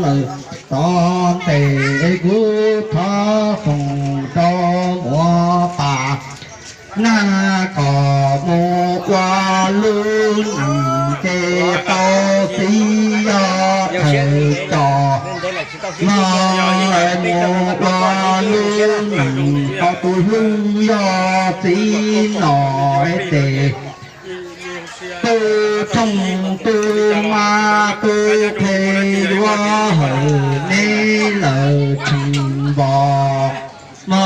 lawm tod ntes, kuv thov foom rau muam Pam Nag kom mus ua lub neej ces tau txiv yog thawj coj no, mus ua lub neej tau tus hlub yog txiv no ces tu rooj tu ma tu qhe yuav hawm neb lawm tseem npog no.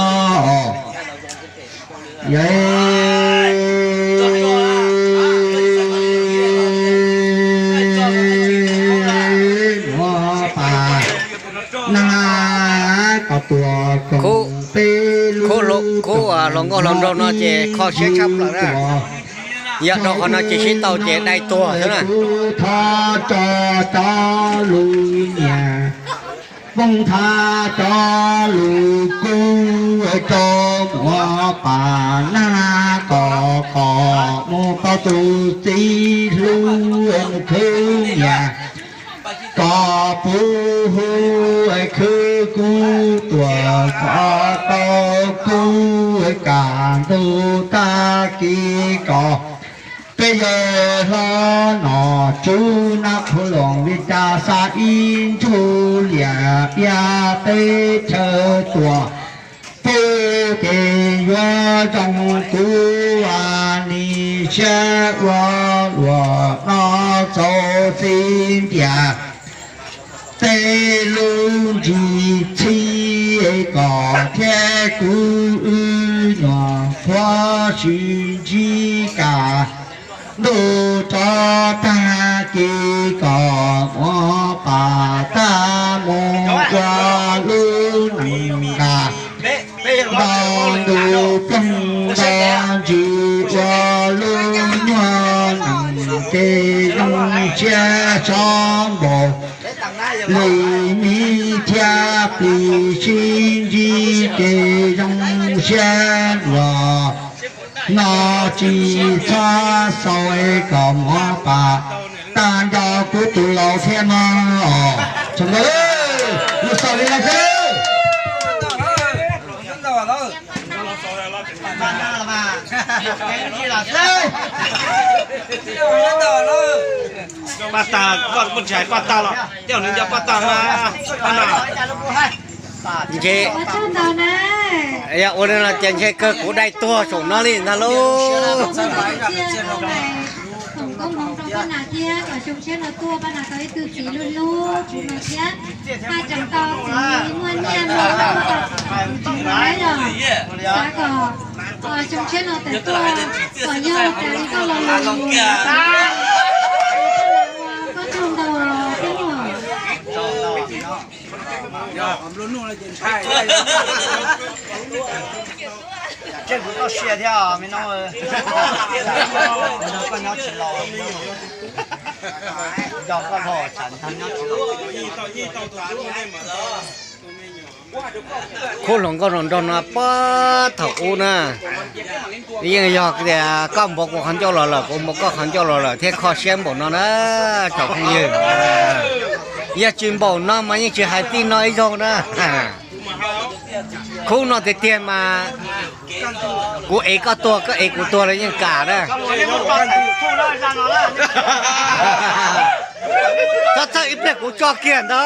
Muam Pam Nag kom tuaj koom peb lub, khub hluas nkauj hluas nraug no ces kho siab tshaj plaws na. Yog rau qhov no ces sib tau ces dai tuag xwb na. Kuv thov tso cov lus nyiam, foom thov cov lus kub rau muam Pam Nag kom kom mus tau tus txiv hlub mus khwv nyiam, kom puv hu khwv kub tuaj kom tau kub kam ntug tag kis kom peb yawg hlob nom tswv Nab Qhuv Loos li cas xa ib ntsug liam pia teb chaws tuaj pub ces yuav zoo kuv ua ni siab ua luam no txaus txiv ntiag tej lub ntsis txhib kom thiab kuv wb nyuam qhuav sib ntsib kam ntuj tso tag kis kom muab pam tag mus ua lub neej nqa ntau ntu ploog ntau ntsis ua lub nyuag neej ces zoo siab tso npaum li mi thiab plis sib ntsib ces zoo siab dua no tsis txhob xaus kom muab pam tag nrho kuv tus laus thiab mog. Tsaug ntau, lub xaus li no xwb. Paj tag, koj tsis hais paj tag los tej zaum nws nco paj tag na, paj na. Ntshe yog ua li no ces ntshe kawg kuv dai tuag saum no li ntag lauj. Foom koob hmoov rau pab nas thiab kom zoo siab no tuaj, pab nas tau ib tug txiv hlub hlub kuv no thiab, haj tseem tau txiv muaj nyiaj muaj txiv no yog xav kom zoo siab no tawm tuaj, kom yog raws li koj lo lus ua koj tsaug ntau thiab os. Tseem kuv toj siab thiab me no, koj nyob tsis los, yog koj los tsam nyob tsis los. Khub hluas nkauj hluas nraug no puag thaum ub na, yeej yog tias koj npog kuv qhov ncauj los lawm, kuv npog koj qhov ncauj los lawm thiaj kho siab npaum no na, tsoom phooj ywg. Yog tsis npaum no mas yeej tsis hais txij no ib zaug na. Khub no tiag tiag mas kuv ev koj tuag, koj ev kuv tuag los yeej kam na. Txhob txhawj, ib pliag kuv tso kiag ntawd.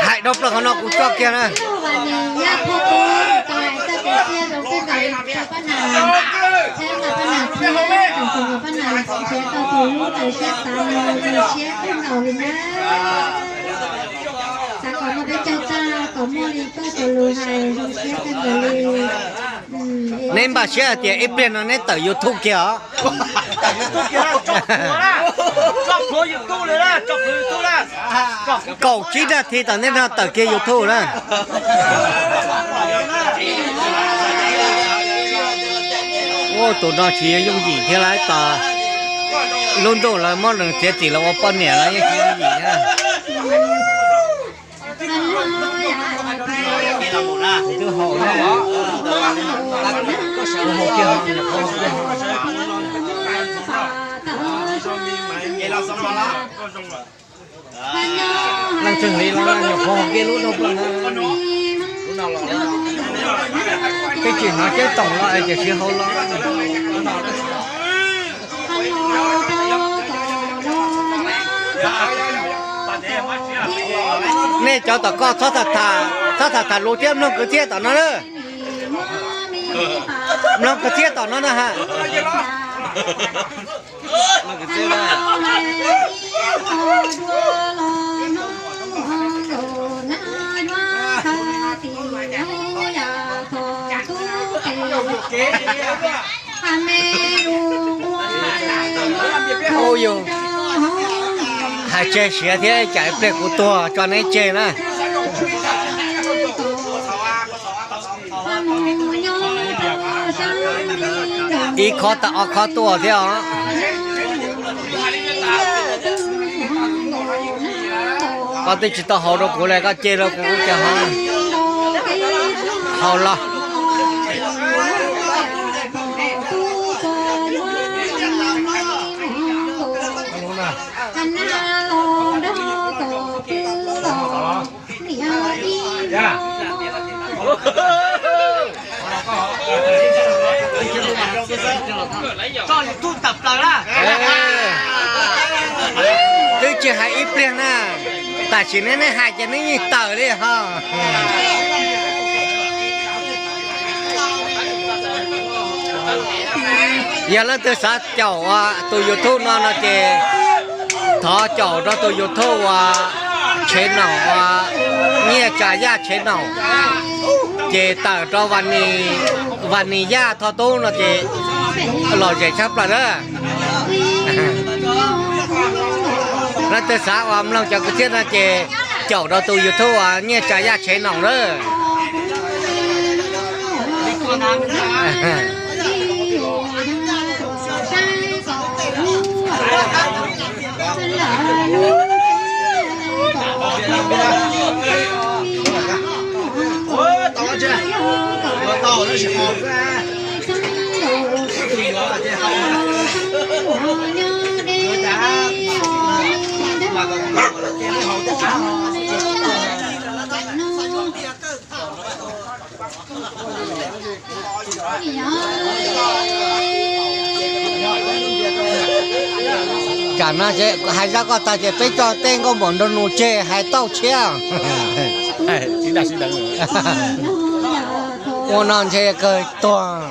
Hais dhau plaws qhov no kuv tso kiag na. Neb npaj siab hais tias ib pliag no neb tawm YouTube kiag os. Kaum tsib nas this tom ntej no tawm kiag YouTube na. Tus no tsis yooj yim thiab lawm, tos lub ntuj lawv muab nws txiav txim los ua poj niam los yeej tsis yooj yim thiab. Leej twg li los nyuam qhuav hauv kiag lub rau plaws na. Twb tsis hnov ceeb toom los es tiam sis hauv los. Nej cov tom koj txhob tham, txhob tham tham lus thiab, mloog kwv txhiaj tom no na. Mloog kwv txhiaj tom no na ha. Ub yus, hais tseg siav thiab, ib tsam ib pliag kuv tuag tso neb tseg na. Ib khob tag ob khob tuaj thiab os. Koj twb tsis tau haus rau kuv li, koj cia rau kuv, kuv cia haus. Haus los. Tso YouTube tawm plaws na. Twb tsis hais ib pliag na, tam sim no nej hais ces neb yeej tawm li ho. Yog leej twg xav caum tus YouTube no no ces thov caum rau tus YouTube uas channel uas Nyiaj Tsa Yaj channel, ces tawm rau Vas Nis Yaj Thoj Tub no ces lom zem tshaj plaws na. Leej twg xav uas mloog cov kwv txhiaj no ces caum rau tus YouTube uas Nyiaj Tsa Yaj channel na. Tsam no hais zaj koj tag ces peb coj tej nkauj muam nraug nus tseg hais tauj tshiab. Ua no ntshe kawg tuag.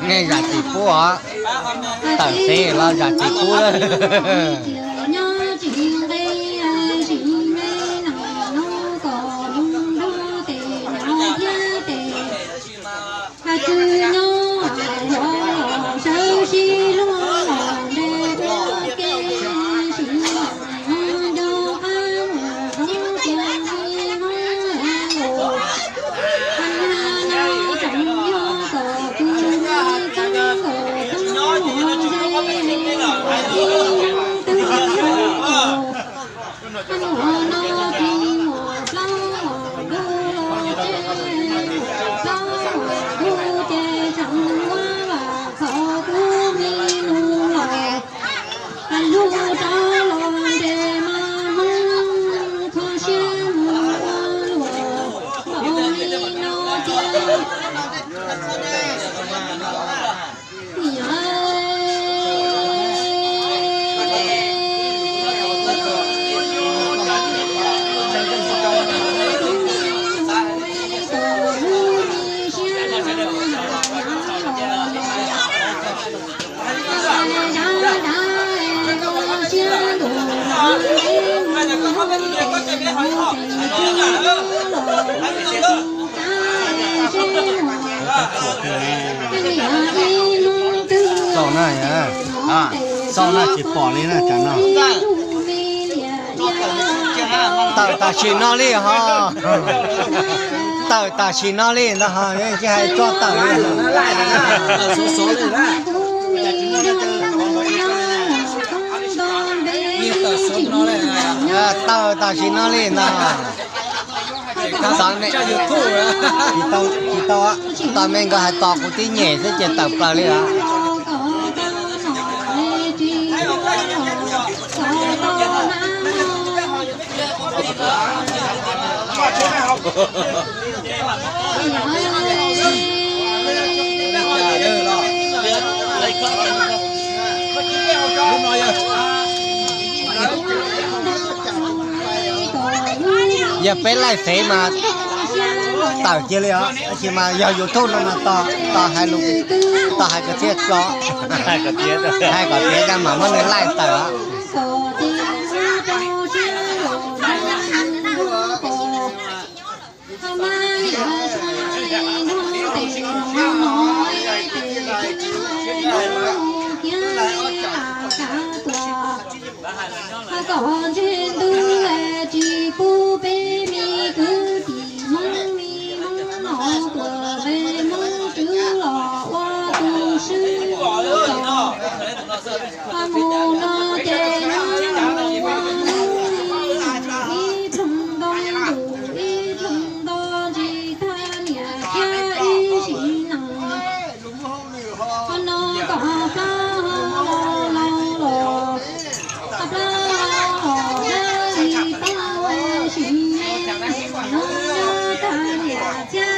Nej zam txim pub os, tawm xeeb los zam txim pub lawm. Xauj na, xauj na, tsis pom li na, tsam no. Tawm tam sim no li ho. Tawm tam sim no li ntag ho, tsis hais tso tawm li. Tawm tam sim no li ntag. Tsis tau, tsis tau, tau me nkawd hais tos kuv tib nyem xwb ces tawm plaws li os. Yog peb laij fev mas tawm kiag li os, tab sis mas yog YouTube no mas tos, tos hais lus, tos hais kom thiaj tso, hais kom tiav mam muab nws laij tawm os. Kom ntshe ntuj tsis pub peb me kwv tij Hmoob me Hmoob no tuaj ve Hmoob Tswv los ua tus swb tau. Mus no ces mus mus ib tsoom ntoo ntuj ib tsoom ntoo ntsis thaj niam thiab ib sim neej. Qhov no kom plab hau laus laus los, kom plab hau laus dab li pab ua sim neej, hnub thaj niam thiab